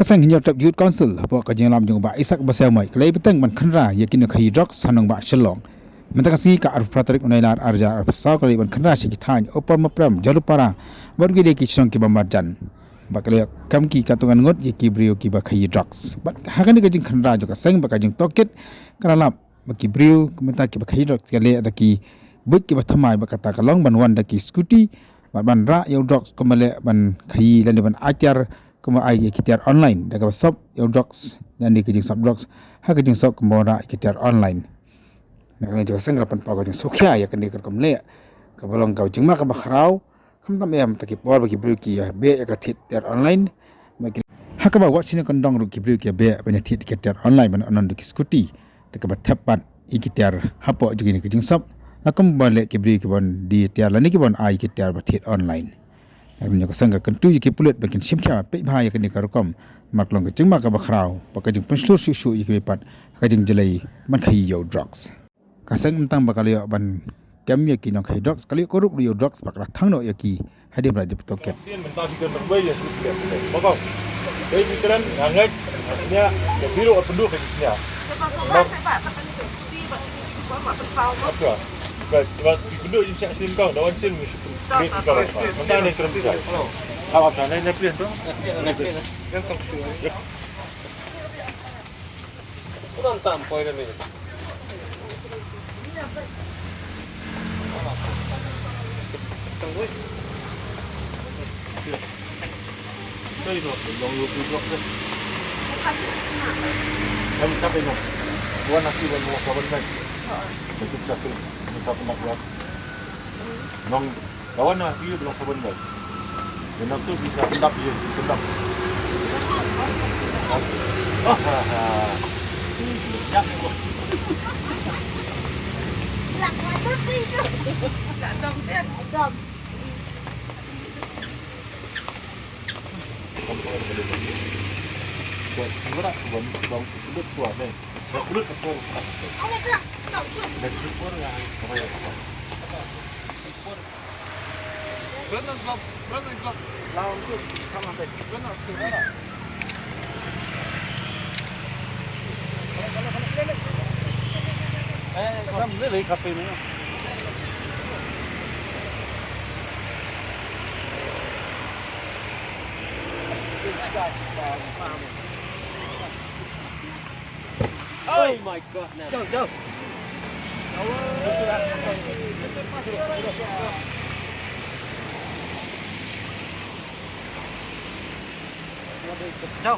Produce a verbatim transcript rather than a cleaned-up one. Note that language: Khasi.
Ka seng Hynñiewtrep Youth Council hapoh ka jingïalam jong u Bah Isaac Basaïawmoit ka la ïai bteng ban khynra ïa ki nongkhaïi drugs ha nongbah Shillong. Mynta ka sngi ka arphew phra tarik u Nailar arhajar arphew saw ka la ïai ban khynra sha ki thaiñ Upper Maprem, Jalupara bad ki dei ki shnong kiba marjan. Bad ka la ïoh kam ki katto katne ngut ïa ki briew kiba khaïi drugs. Bad ha kane ka jingkhynra jong ka seng bad ka jingtohkit ka la lap ba ki briew mynta kiba khaïi drugs ki leh da ki buit kiba thymmai bad kata ka long ban wan da ki scooty bad ban rah ïa u drugs kumba leh ban khaïi lane ban ai tiar kumba ai ïa ki tiar online da kaba sop ïa u drugs lane ka jingsop drugs ha ka jingsop kumba rah ïa ki tiar online. Na kane ka seng ka la pynpaw ka jingsngewkhia ïa kane ka rukom leh kaba long ka jingma kaba khraw. Khamtam ïa mynta ki por ba ki briew ki ïa beh ïa ka thied tiar online. Ha kaba wat shane kyndong ruh ki briew ki ïa beh ban ïa thied ki tiar online ban ïa don da ki scooty. Da kaba thep pat ïa ki tiar hapoh jong kine ki jingsop. La kumba leh ki briew ki ban die tiar lane ki ban ai ki tiar ba thied online. Ïa kane ka seng ka kyntu ïa ki pulit ba kin shim khia peit bha ïa kane ka rukom. Namar ka long ka jingma kaba khraw bad ka jingpynshlur shuh shuh ïa kiwei pat ha ka jingjlei ban khaïi ïa u drugs. Ka seng mynta ba ka la ïoh ban kem ïa ki nongkhaïi drugs, ka la ïoh kurup ïa u drugs bad ka la thang noh ïa ki hadien ba la dep tohkit. Nong Kawan na pi belong saban bai. Kena tu bisa kendap je, kendap. Ah, ha, ha. Nyak ni kau. Lak macam tu. Tak dom dia. Dom. Kau boleh bagi. Kau nak sebab kau sebut kuat ni. Sebab kulit kau. Ada tak? Tak. Dan syukur lah. Kau payah apa? Run and gloves, run and gloves. Lawan tu, sama tadi. Run and gloves. Eh, kau boleh lagi kasih ni. Oh my God, man. Go, go. Go.